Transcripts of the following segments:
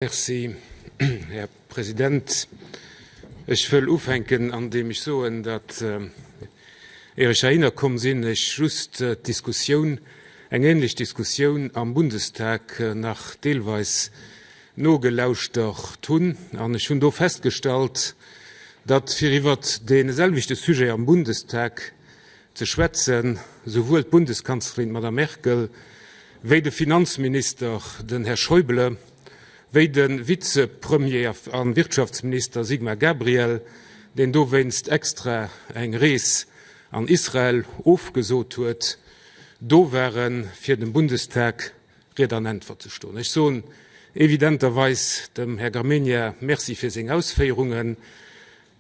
Merci, Här President. Ech wëll ufänken, andeem ech soen, datt, éier ech heihinner komm sinn, ech just d'Diskussioun, eng ähnlech Diskussioun am Bundestag nach deelweis nogelauschtert hunn. An ech hunn do festgestallt, datt, fir iwwert dee selwechte Sujet am Bundestag ze schwätzen, souwuel d'Bundeskanzlerin, d'Madame Merkel, wéi de Finanzminister, den Här Schäuble, wéi de Vizepremier a Wirtschaftsminister Sigmar Gabriel, deen dowéinst extra eng Rees an Israel ofgesot huet, do waren, fir dem Bundestag Ried an Äntwert ze stoen. Ech soen evidenterweis dem Här Gramegna Merci fir seng Ausféierungen.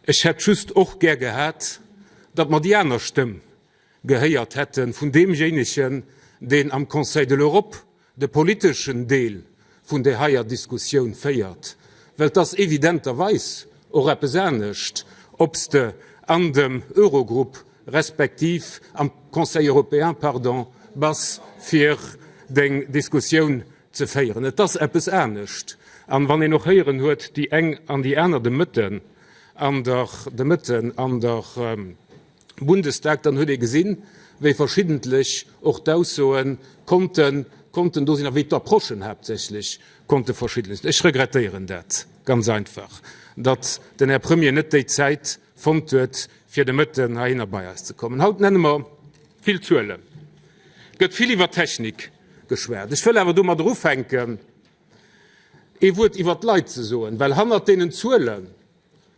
Ech hätt just och gär gehat, datt mer déi aner Stëmm gehéiert hätte vun deemjéinegen, deen am Conseil de l'Europe de politeschen Deel vun där heier Diskussioun féiert, well 't ass evidenterweis och eppes anescht, ob s de an dem Eurogrupp respektiv am Conseil européen, pardon, bass, fir deng Diskussioun ze féieren. Et ass eppes anescht. An wann een och héieren huet, déi eng an déi aner de Mëtten an der, de Mëtten an der, Bundestag, dann huet ee gesinn, wéi verschiddentlech och d'Aussoe konnten, konnten do sinn a wéi d'Approchen haaptsächlech konnte verschiddentlech sinn. Ech regrettéieren dat ganz einfach, datt den Här Premier net déi Zäit fonnt huet, fir de Mëtten heihinner bei eis ze kommen. Haut nenne mer vill Zuelen, et gëtt vill iwwer Technik geschwat. Ech wëll awer domadder ufänken, ee Wuert iwwer d'Leit ze soen, well hannert deenen Zuelen,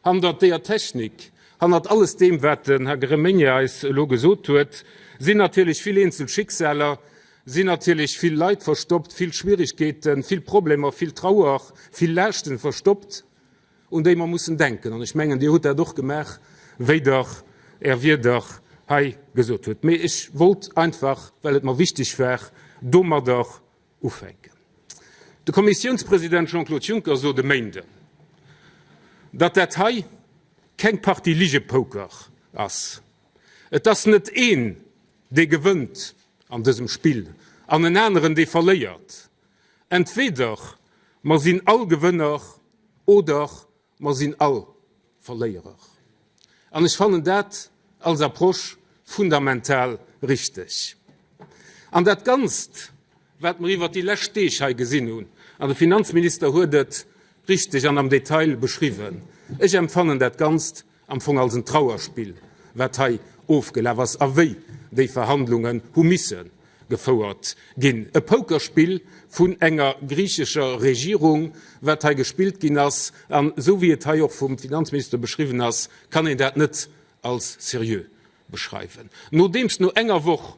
Hannert deeër Technik, hannert alles deem, wat den Här Gramegna eis elo gesot huet, sinn natierlech vill eenzel Schicksaler, sinn natierlech vill Leit verstoppt, vill Schwierigkeeten, vill Problemer, vill Trauer, vill Laaschten verstoppt, un déi mer mussen denken. An ech mengen, Dir hutt dat och gemaach, wéi Der Är Wierder hei gesot hutt. Mee ech wollt einfach, well et mer wichteg war, domadder ufänken. De Kommissiounspresident Jean-Claude Juncker sot e Méinden, datt dat hei keng Partie Ligepoker ass. Et ass net een, dee gewënnt an dësem Spill an en aneren, dee verléiert. Entweder mer sinn all Gewënner oder Mer sinn all Verléierer. An ech fannen dat als Approche fundamental richteg. An dat Ganzt, wat mer iwwert déi lescht Deeg hei gesinn hunn, an de Finanzminister huet et richteg an am Detail beschriwwen, ech empfannen dat Ganzt am Fong als en Trauerspill, wat hei ofgelaf ass a wéi déi Verhandlungen hu misse gefouert ginn. E Pokerspill vun enger griichescher Regierung, wat hei gespillt ginn ass. An esou wéi et hei och vum Finanzminister beschriwwen ass, kann een dat net als seriö beschreiwen. Nodeems no enger Woch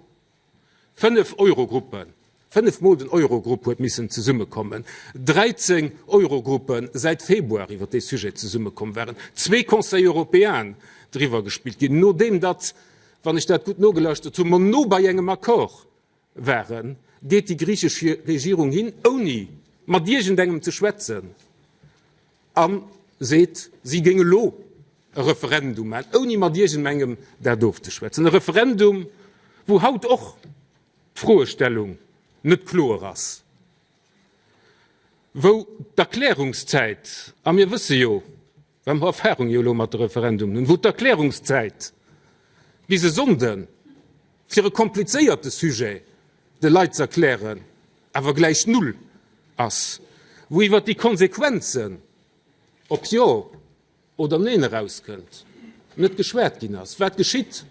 5 Eurogruppen, 5 mol den Eurogrupp huet missen zesummekommen, 13 Eurogruppe säit Februar iwwer dee Sujet zesummekomm waren, zwee Conseil européen driwwer gespillt ginn, nodeem datt, wann ech dat gutt nogelauschtert hunn, mer no bei engem Accord waren, geet déi griichesch Regierung hin, ouni mat iergendengem ze schwätzen, a seet, si géing elo e Referendum maachen, ouni mat iergendengem dat ofzeschwätzen. E Referendum, wou haut och d'Froestellung net kloer ass, wou d'Erklärungszäit, a mir wësse jo, well mer Erfahrung jo elo mat de Referendumen hunn, wou d'Erklärungszäit bis e Sonnde fir e komplizéierte Sujet de Leit z'erklären awer gläich null ass, wou iwwert déi Konsequenzen, ob Jo oder Neen erauskënnt, net geschwat ginn ass. Wat geschitt,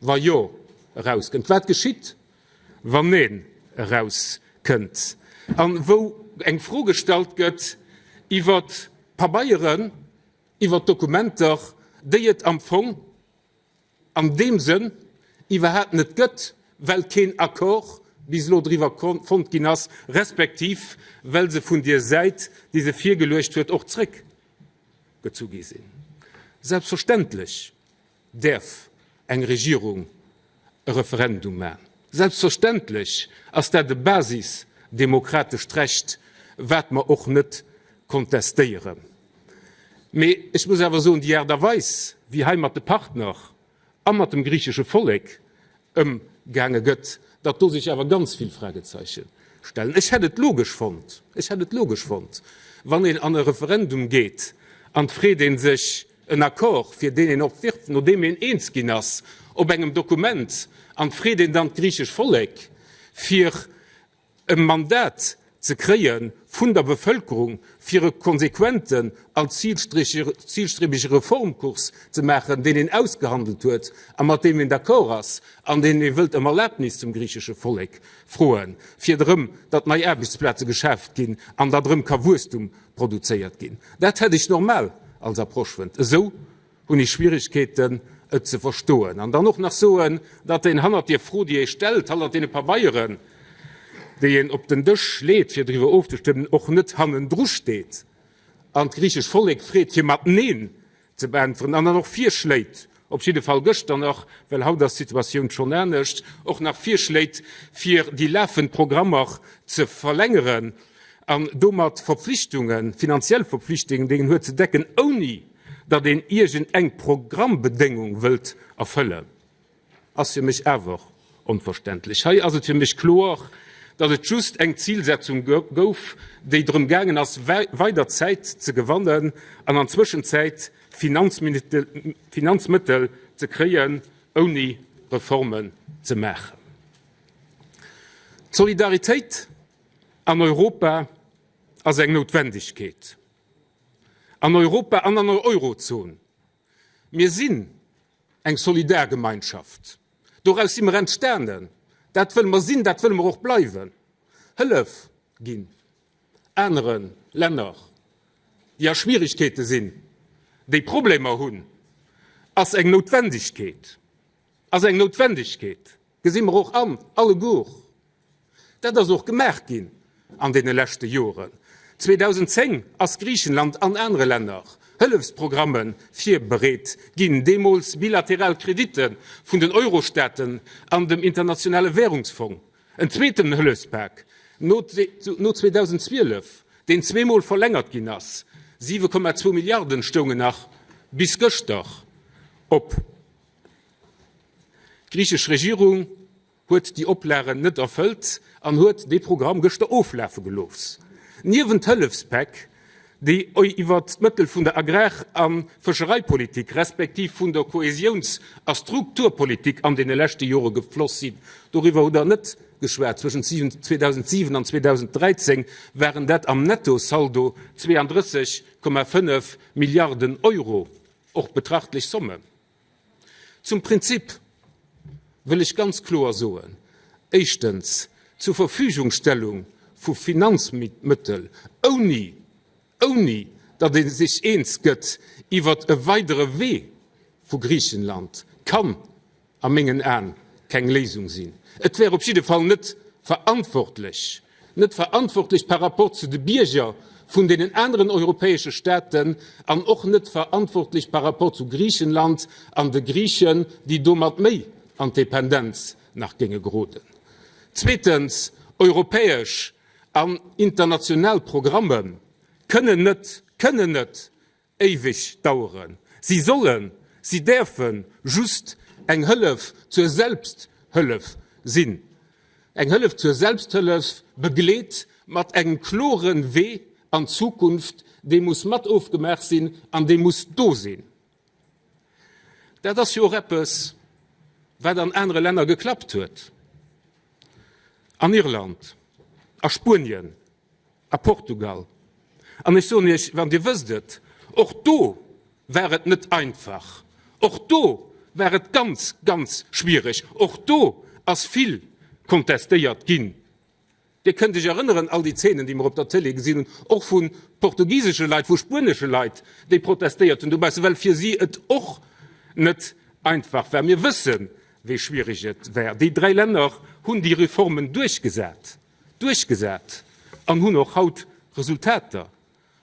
wa Jo erauskënnt? Wat geschitt, wann Neen erauskënnt? An wou eng Fro gestallt gëtt iwwer Pabeieren, iwwer Dokumenter, déi et am Fong an deem Sënn iwwerhaapt net gëtt, well keen Accord bis elo driwwer fonnt ginn ass, respektiv well se vun dier Säit, déi se virgeluecht huet, och zréckgezu gi sinn. Selbstverständlech däerf eng Regierung e Referendum maachen. Selbstverständlech ass dat e basisdemokratescht Recht, wat mer och net kontestéieren. Mee ech muss awer soen, déi Aart a Weis, wéi hei mat de Partner a mat dem griichesche Vollek ëmgaange gëtt, datt do sech awer ganz vill Fragezeiche. stellen. Ech hätt et logesch fonnt, ech hätt et logesch fonnt, wann een an e Referendum geet an 't freet ee sech en Accord, fir deen een och wirbt, nodeem een eens ginn ass op engem Dokument, an 't freet een dann d'griichesch Vollek, fir e Mandat ze kréie vun der Bevëlkerung, fir e konsequenten an zilstrebege Reformkurs ze maachen, deen een ausgehandelt huet a mat deem een d'accord ass an deen ee wëllt ëm Erlaabnis zum griichesche Vollek froen, fir erëm, datt nei Aarbechtsplaze geschaaft ginn an datt erëm ka Wuesstum produzéiert ginn. Dat hätt ech normal als Approche fënnt. Esou hunn ech Schwierigkeeten, et ze verstoen. An dann och nach soen, datt een hannert deer Fro, déi ee stellt, hannert deene Pabeieren, déi een op den Dësch leet, fir driwwer ofzestëmmen, och net hannendru steet an d'griichesch Vollek freet, fir mat Neen ze beäntweren an dann och virschléit, op jidde Fall gëschter nach, well haut ass d'Situatioun schonn anescht, och nach virschléit, fir déi lafend Programmer ze verlängeren an domat Verpflichtungen, finanziell Verpflichtungen, déi een huet, ze decken, ouni datt een iergend eng Programmbedéngung wëllt erfëllen, ass fir mech awer onverständlech. Hei ass et fir mech kloer, datt et just eng Zilsetzung gouf, déi drëm gaangen ass, weider Zäit ze gewannen an an Zwëschenzäit Finanzmëttel ze kréien, ouni Reformen ze maachen. D'Solidaritéit an Europa ass eng Noutwendegkeet. An Europa an an der Eurozon. Mir sinn eng Solidargemeinschaft. Doraus si mer entstanen. Dat wëlle mer sinn, dat wëlle mer och bleiwen. Hëllef ginn anere Länner, déi a Schwierigkeete sinn, déi Problemer hunn, ass eng Noutwendegkeet, ass eng Noutwendegkeet, gesi mer och an, alleguer. Dat ass och gemaach ginn an deene leschte Joren. 2010 ass Griichenland an anere Länner Hëllefsprogramme virbereet ginn, deemools bilateral Kreditte vun den Eurostaaten an dem Internationale Währungsfong, en zweeten Hëllefspak no 2012, deen zweemol verlängert ginn ass, 7,2 Milliarden stoungen nach bis gëschter op. D'griichesch Regierung huet déi Oplagen net erfëllt an huet dee Programm gëschter oflafe gelooss. Niewent Hëllefspäck, déi iwwert d'Mëttel vun der Agrar a Fëschereipolitik respektiv vun der Kohäsiouns a Strukturpolitik an deene leschte Jore gefloss sinn, doriwwer hutt Der net geschwat, zwëschent 2007 an 2013 waren dat am Nettosaldo 32,5 Milliarden Euro, och betrachtlech Sommen. Zum Prinzip wëll ech ganz kloer soen, éischtens, d'Zurverfügungstellung vu Finanzmëttel, ouni, ouni datt ee sech eens gëtt iwwert e weidere Wee vu Griichenland, kann a mengen Aen keng Léisung sinn. Et wär op jidde Fall net verantwortlech, net verantwortlech par rapport zu de Bierger vun deenen aneren europäesche Staaten an och net verantwortlech par rapport zu Griichenland an de Griichen, déi domat méi an d'Dependenz nach géinge geroden. Zweetens, europäesch an international Programme kënnen net, kënnen net éiweg daueren. Si sollen, si däerfe just eng Hëllef zur Selbsthëllef sinn. Eng Hëllef zur Selbsthëllef, begleet mat engem klore Wee an d'Zukunft, dee muss mat ofgemaach sinn an dee muss do sinn. Dat ass jo och eppes, wat an anere Länner geklappt huet, an Irland, a Spuenien, A Portugal. An ech soen Iech, wann Dir wësst et, och do war et net einfach, och do war et ganz, ganz schwiereg, och do ass vill kontestéiert ginn. Dir kënnt Iech erënneren, all déi Zeenen, déi mer op der Tëlee gesinn hunn, och vu portugisesche Leit, vu spuenesche Leit, déi protestéiert hunn dobaussen, well fir si et och net einfach war. Mir wëssen, wéi schwiereg et war. Déi dräi Länner hunn déi Reformen duerchgesat. Duerchgesat an hunn och haut Resultater.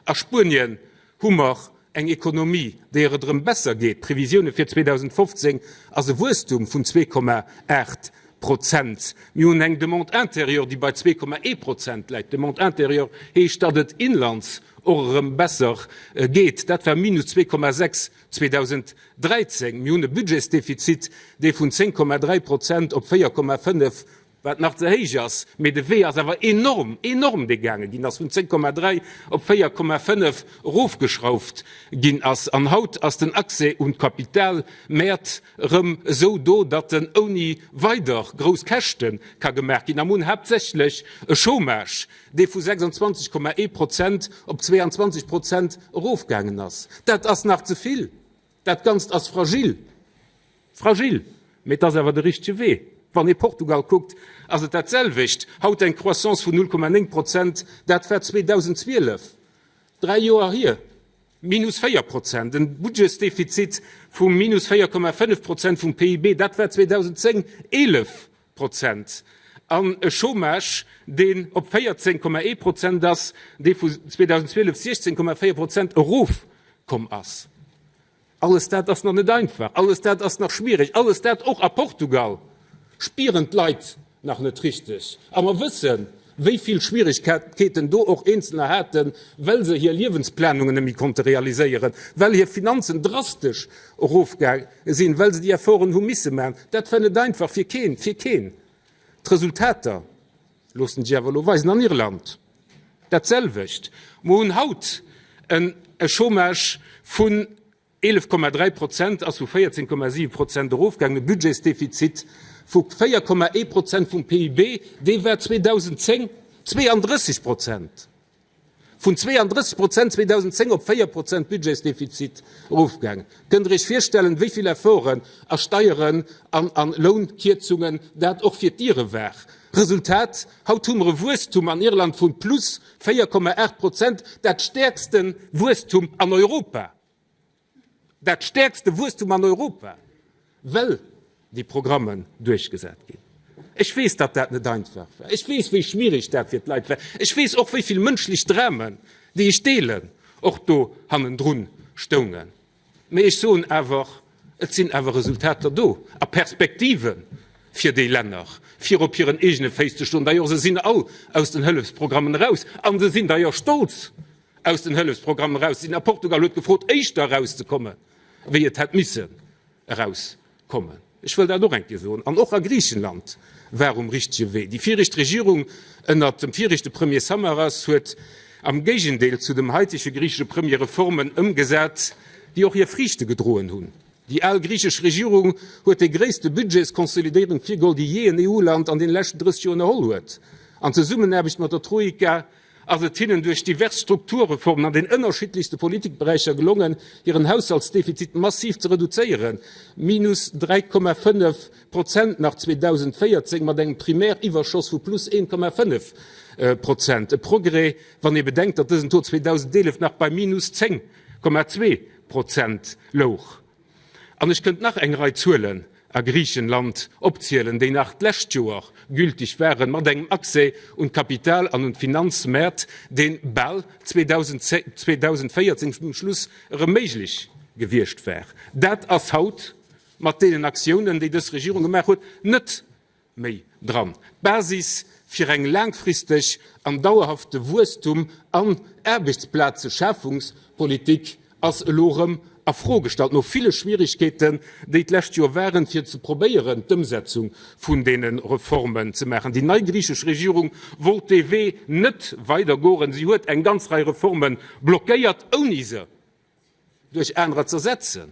A Spuenien hu mer eng Ekonomie, deeër et erëm besser geet. D'Previsioune fir 2015 ass e Wuesstum vun 2,8 Prozent. Mir hunn eng Demande intérieure, déi bei 2,1 Prozent läit. Demande intérieure heescht, datt et inlands och erëm besser geet. Dat war minus 2,6 2013. Mir hunn e Budgetsdefizit, dee vun 10,3 Prozent op 4,5. Wat nach ze héich ass, mee de Wee ass awer enorm, enorm, dee gaange ginn ass, vun 10,3 op 4,5 erofgeschrauft ginn ass. An haut ass den Accès un d'Kapitalmäert erëm esou do, datt en ouni weider grouss Käschte ka gemaach ginn. A mir hunn haaptsächlech e Chômage, dee vu 26,1 Prozent op 22 Prozent erofgaangen ass. Dat ass nach ze vill. Dat Ganzt ass fragil. Fragil, mee et ass awer de richtege Wee. Wann ee Portugal kuckt, ass et dat selwecht. Haut eng Croissance vun 0,9 Prozent, dat war 2012, dräi Joer hier, minus 4 Prozent. En Budgetsdefizit vu minus 4,5 Prozent vum PIB, dat war 2010 11 Prozent. An e Chômage, deen op 14,1 Prozent ass, dee vu 2012 16,4 Prozent erofkomm ass. Alles dat ass nach net einfach, alles dat ass nach schwierig, alles dat och a Portugal spieren d'Leit nach net richteg. A mer wëssen, wéi vill Schwierigkeeten do och Eenzelner haten, well se hir Liewensplanungen net méi konnte realiséieren, well hir Finanzen drastesch erofgaange sinn, well se déi Efforten hu misse maachen. Dat war net einfach fir keen, fir keen. D'Resultater loossen sech awer elo weisen. An Irland dat selwecht. Mer hunn haut e Chômage vun 11,3 Prozent, ass vu 14,7 Prozent erofgaangen, e Budgetsdefizit vu 4,1 Prozent vum PIB, dee war 2010 32 Prozent. Vun 32 Prozent 2010 op 4 Prozent Budgetsdefizit erofgaangen. Kënnt Der Iech virstellen, wéi vill Efforten a Steieren an a Lounkierzungen dat och fir d'Ire war? Resultat, Haut hu mer e Wuesstum an Irland vu plus 4,8 Prozent, dat stäerkste Wuesstum an Europa. Dat stäerkste Wuesstum an Europa, well déi Programmen duerchgesat ginn. Ech weess, datt dat net einfach war. Ech weess, wéi schwierig dat fir d'Leit war. Ech weess och, wéi vill mënschlech Dramen, déi ech deelen, och do hannendrun stoungen. Mee ech soen awer, et sinn awer Resultater do a Perspektive fir déi Länner, fir op hiren eegene Féiss ze stoen. D'ailleurs, se sinn all aus den Hëllefsprogrammen eraus a se sinn d'ailleurs stolz, aus den Hëllefsprogrammen eraus sinn. A Portugal huet gefrot, éischter erauszekommen, wéi et hätt missen erauskommen. Ech wëll dat och eng Kéier soen. An och a Griichenland war um richtege Wee. Déi viregt Regierung ënnert dem viregte Premier Samaras huet am Géigendeel zu dem haitege griichesche Premier Reformen ëmgesat, déi och hir Friichte gedroen hunn. Déi al griichesch Regierung huet déi gréisste Budgetskonsolidéierung virgeholl, déi jee en EU-Land an deene leschten 30 Joer ënnerholl huet. An Zesummenaarbecht mat der Troika ass et hinnen duerch divers Strukturreformen an den ënnerschiddlechste Politikberäicher gelongen, hiren Haushaltsdefizit massiv ze reduzéieren, minus 3,5 Prozent nach 2014, mat engem Primäriwwerschoss vu plus 1,5 Prozent. E Progrès, wann ee bedenkt, datt dësen Taux 2011 nach bei minus 10,2 Prozent louch. An ech kënnt nach eng Rei Zuelen a Griichenland opzielen, déi nach d'lescht Joer gültig waren, mat engem Accès un d'Kapital an un d'Finanzmäert, dee bal 2014 um Schluss erëm méiglech gewiescht war. Dat ass haut mat deenen Aktiounen, déi dës Regierung gemaach huet, net méi dran. D'Basis fir eng laangfristeg an dauerhafte Wuesstum an Aarbechtsplazeschafungspolitik ass elo erëm a Fro gestallt, no ville Schwierigkeeten, déi d'lescht Joer waren, fir ze probéieren, d'Ëmsetzung vun deene Reformen ze maachen. Déi nei griichesch Regierung wollt dee Wee net weidergoen. Si huet eng ganz Rei Reforme blockéiert, ouni se duerch anerer z'ersetzen.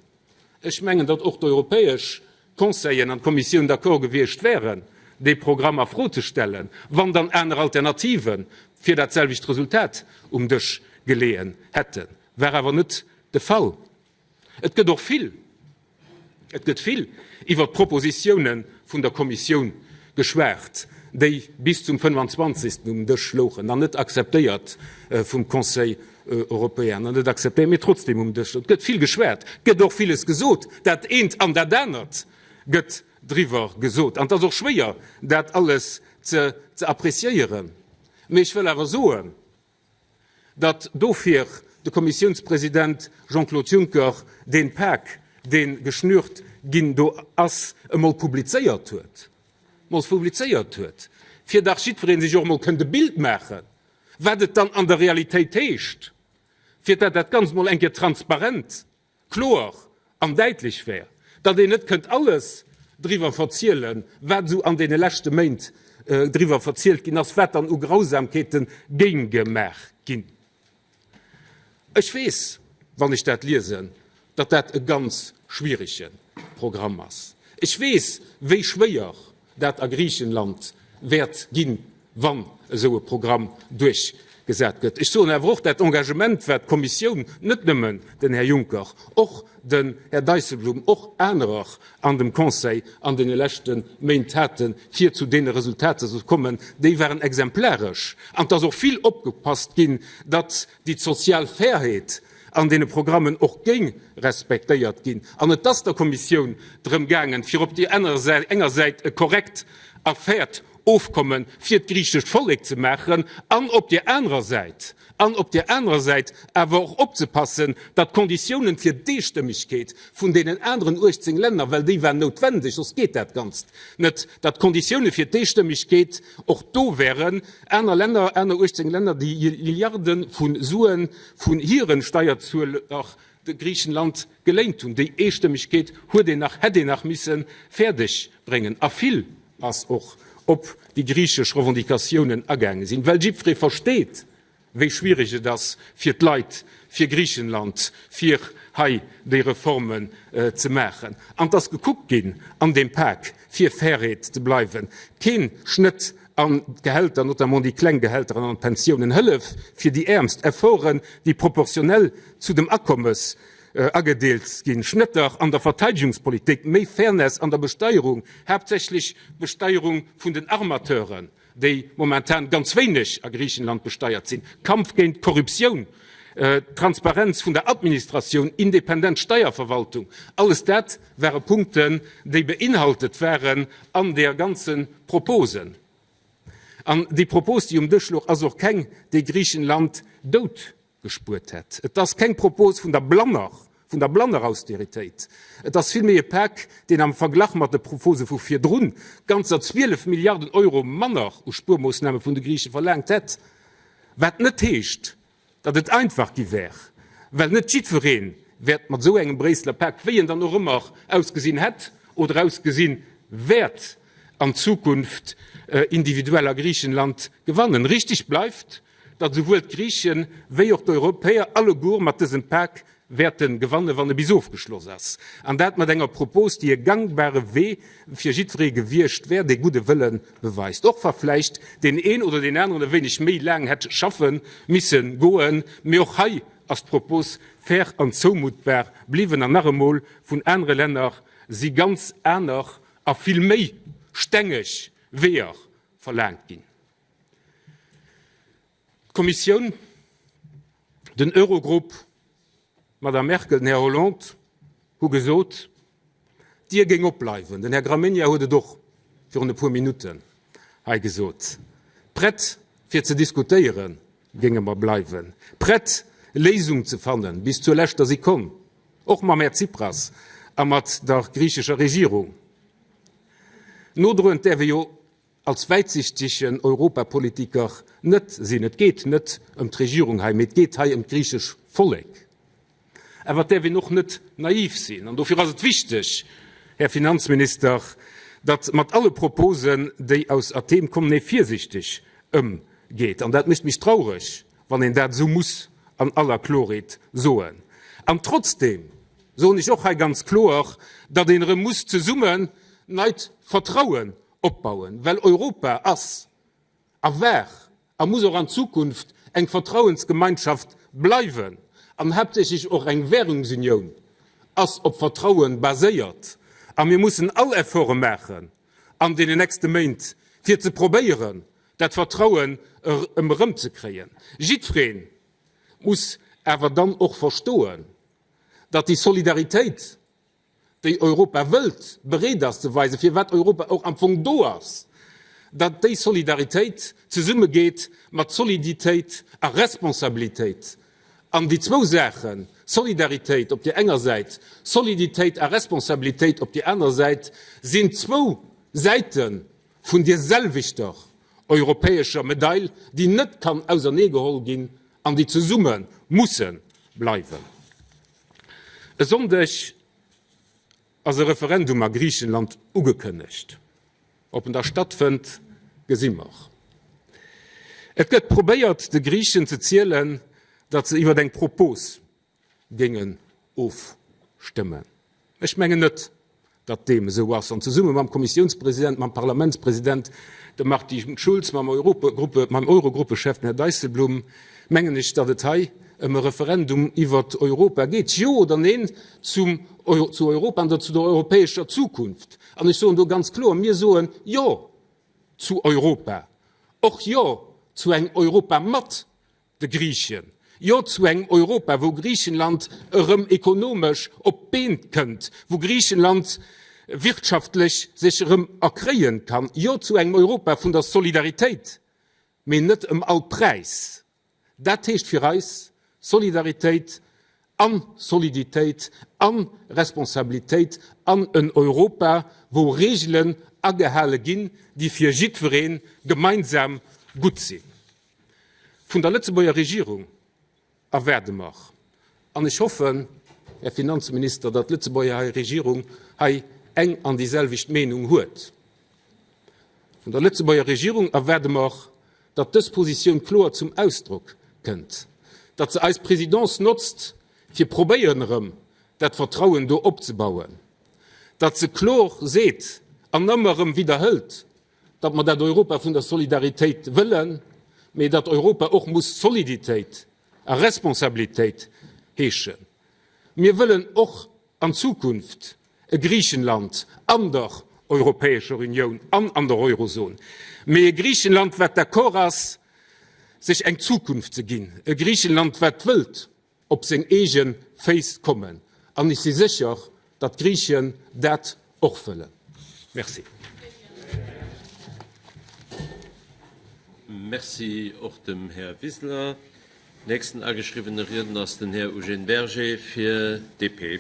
Ech mengen, datt och d'europäesch Conseillen an d'Kommissioun d'accord gewiescht wären, dee Programm a Fro ze stellen, wann dann aner Alternative fir dat selwecht Resultat um Dësch geleeën hätten. War awer net de Fall. Et gëtt och vill Et gëtt vill iwwert d'Propositioune vun der Kommissioun geschwat, déi bis zum 25. Um Dësch louchen an net akzeptéiert vum Conseil européen, an net akzeptéiert, mee trotzdeem um Dësch. Et gëtt vill geschwat, et gëtt och villes gesot, dat eent an dat anert gëtt driwwer gesot an et ass och schwéier, dat alles ze appréciéieren. Mee ech wëll awer soen, datt dofir de Kommissiounspresident Jean-Claude Juncker dee Pak, dee geschnürt ginn do ass, emol publizéiert huet, emol publizéiert huet, fir dach jiddweree sech och emol kënnt e Bild maachen, wat et dann an der Realitéit heescht, fir datt dat Ganzt emol eng Kéier transparent kloer an däitlech wär, datt een net kënnt alles driwwer verzielen, wat esou an deene leschte Méint driwwer verzielt ginn ass, wat dann u Grausamkeete géing gemaach ginn. Ech weess, wann ech dat liesen, datt dat e ganz schwierege Programm ass. Ech weess, wéi schwéier dat a Griichenland wäert ginn, wann esou e Programm duerchgesat gëtt. Ech soen awer och, dat Engagement, wat d'Kommissioun, net nëmmen den Här Juncker, och den Här Dijsselbloem, och anerer an dem Conseil an deene leschte Méint haten, fir zu deene Resultater ze kommen, déi waren exemplaresch. An et ass och vill opgepasst ginn, datt déi sozial Fairheet an deene Programmen och géing respektéiert ginn. An et ass der Kommissioun drëm gaangen, fir op déi enger Säit e korrekt a fairt Ofkomme fir d'griichescht Vollek ze maachen an op där anerer Säit, an op där anerer Säit awer och opzepassen, datt d'Konditiounen fir d'Eestëmmegkeet vun deenen aneren 18 Länner, well déi war noutwendeg, soss geet dat Ganzt net, datt d'Konditiounen fir d'Eestëmmegkeet och do wären. Aner Länner, aner 18 Länner, déi Milliarde vu Sue vun hire Steierzueler de Griichenland geléint hunn, déi Eestëmmegkeet huet een nach, hätt een nach misse fäerdeg bréngen. A vill ass och op déi griichesch Revendicatiounen agaange sinn, well jiddweree versteet, wéi schwierig et ass fir d'Leit, fir Griichenland, fir hei déi Reformen ze maachen. An et ass gekuckt ginn an deem Pak, fir Fairheet ze bleiwen, keen Schnëtt an d'Gehälter, notamment déi kleng Gehälter an an d'Pensiounen, Hëllef fir déi Äermst, Efforten, déi proportionell zu dem Akommes agedeelt ginn, Schnëtter an der Verteidegungspolitik, méi Fairness an der Besteierung, haaptsächlech d'Besteierung vun den Armateuren, déi momentan ganz wéineg a Griichenland besteiert sinn, Kampf géint d'Korruptioun, Transparenz vun der Administratioun, independent Steierverwaltung, alles dat ware Punkten, déi beinhaltet waren an där ganze Propose. An déi Propos, déi um Dësch louch, ass och keng, déi Griichenland dout gespuert hätt. Et ass keng Propos vun der blanner, vun der blanner Austeritéit. Et ass villméi e Pak, deen am Verglach mat de Propose vu virdrun ganzer 12 Milliarden Euro manner u Spuermoossname vun de Griiche verlaangt hätt. Wat net heescht, datt et einfach gi wär, well net jiddweree wäert mat esou engem Bréisseler Pak, wéi en dann och ëmmer ausgesinn hätt oder ausgesi wäert, an Zukunft individuell a Griichenland gewannen. Richtig bleift, datt esouwuel d'Griichen wéi och d'Europäer alleguer mat dësem Pak wäerte gewannen, wann e bis ofgeschloss ass, an dat mat enger Propos, déi e gangbare Wee fir jiddweree gewiescht wär, dee gudde Wëlle beweist, och wa vläicht deen een oder deen aneren e wéineg méi laang hätt schaffe misse goen. Mee och hei ass d'Propos fair an zoumuttbar bliwwen. An nach emol, vun anere Länner si ganz aner a vill méi stengeg Weeër verlaangt ginn. D'Kommissioun, den Eurogrupp, d'Madame Merkel, den Här Hollande hu gesot, d'Dier géing opbleiwen. Den Här Gramegna huet et och virun e puer Minutten hei gesot. Prett fir ze diskutéiere géinge mer bleiwen, prett Léisung ze fannen bis zur leschter Sekonn, och mam Här Tsipras a mat der griichescher Regierung. Nodroend däerf ee jo als wäitsichtegen Europapolitiker net sinn. Et geet net ëm d'Regierung hei, mee et geet hei ëm d'griichesch Vollek. Awer et däerf een och net naiv sinn. An dofir ass et wichteg, Här Finanzminister, datt mat alle Proposen, déi aus Athen kommen, ee virsichteg ëmgeet. An dat mécht mech traureg, wann een dat esou muss an aller Klorheet soen. An trotzdeem soen ech och hei ganz kloer, datt een erëm muss zesummen neit Vertrauen opbauen, well Europa ass a war a muss och an Zukunft eng Vertrauensgemeinschaft bleiwen an haaptsächlech och eng Währungsunioun ass op Vertrauen baséiert a mir mussen all Efforte maachen an deenen nächste Méint fir ze probéieren dat Vertrauen erëm erëmzekréien. Jiddweree muss awer dann och verstoen, datt déi Solidaritéit, déi Europa wëllt, bereet ass ze weisen, firwat Europa och am Fong do ass, datt déi Solidaritéit zesummegeet mat Soliditéit a Responsabilitéit. An déi zwou Saachen, Solidaritéit op där enger Säit, Soliditéit a Responsabilitéit op där anerer Säit, sinn zwou Säite vun deer selwechter europäescher Medail, déi net kann auserneegeholl ginn an déi zesumme musse bleiwen. E Sonndeg ass e Referendum a Griichenland ugekënnegt. Ob en da stattfënnt, Gesi mer. Et gëtt probéiert, de Griichen ze zielen, datt se iwwer eng Propos géingen ofstëmmen. Ech mengen net, datt deem esou ass. An zesumme mam Kommissiounspresident, mam Parlamentspresident, dem Martin Schulz, mam Europagruppe, mam Eurogruppechef, den Här Dijsselbloem, mengen ech, datt et hei ëm e Referendum iwwert Europa geet, Jo oder Neen zum, zu Europa an der, zu der europäescher Zukunft. An ech soen do ganz kloer, Mir soen Jo zu Europa, och Jo zu engem Europa mat de Griichen, Jo zu engem Europa, wou Griichenland erëm ekonomesch op d'Been kënnt, wou Griichenland wirtschaftlech sech erëm erkréien kann, Jo zu engem Europa vun der Solidaritéit, mee net ëm all Präis. Dat heescht fir eis Solidaritéit an Soliditéit an Responsabilitéit an en Europa, wou Reegelen agehale ginn, déi fir jiddweree gemeinsam gutt sinn. Vun der Lëtzebuerger Regierung erwaarde mer, an ech hoffen, Här Finanzminister, datt d'Lëtzebuerger Regierung hei eng an déi selwecht Meenung huet, vun der Lëtzebuerger Regierung erwaarde mer, datt dës Positioun kloer zum Ausdrock kënnt, datt se eis Présidence notzt, fir probéieren erëm dat Vertrauen do opzebauen, datt se kloer seet an ëmmer erëm widderhëlt, datt mer dat Europa vun der Solidaritéit wëllen, mee datt Europa och muss Soliditéit a Responsabilitéit heeschen. Mir wëllen och an Zukunft e Griichenland an der Europäescher Unioun an an der Eurozon, mee e Griichenland, wat d'accord ass, sech eng Zukunft ze ginn, e Griichenland, wat wëllt op seng eege Féiss kommen. An ech si sécher, datt d'Griichen dat och wëllen. Merci. Merci och dem Här Wiseler. Nächsten ageschriwwene Riedner ass den Här Eugène Berger fir d'DP.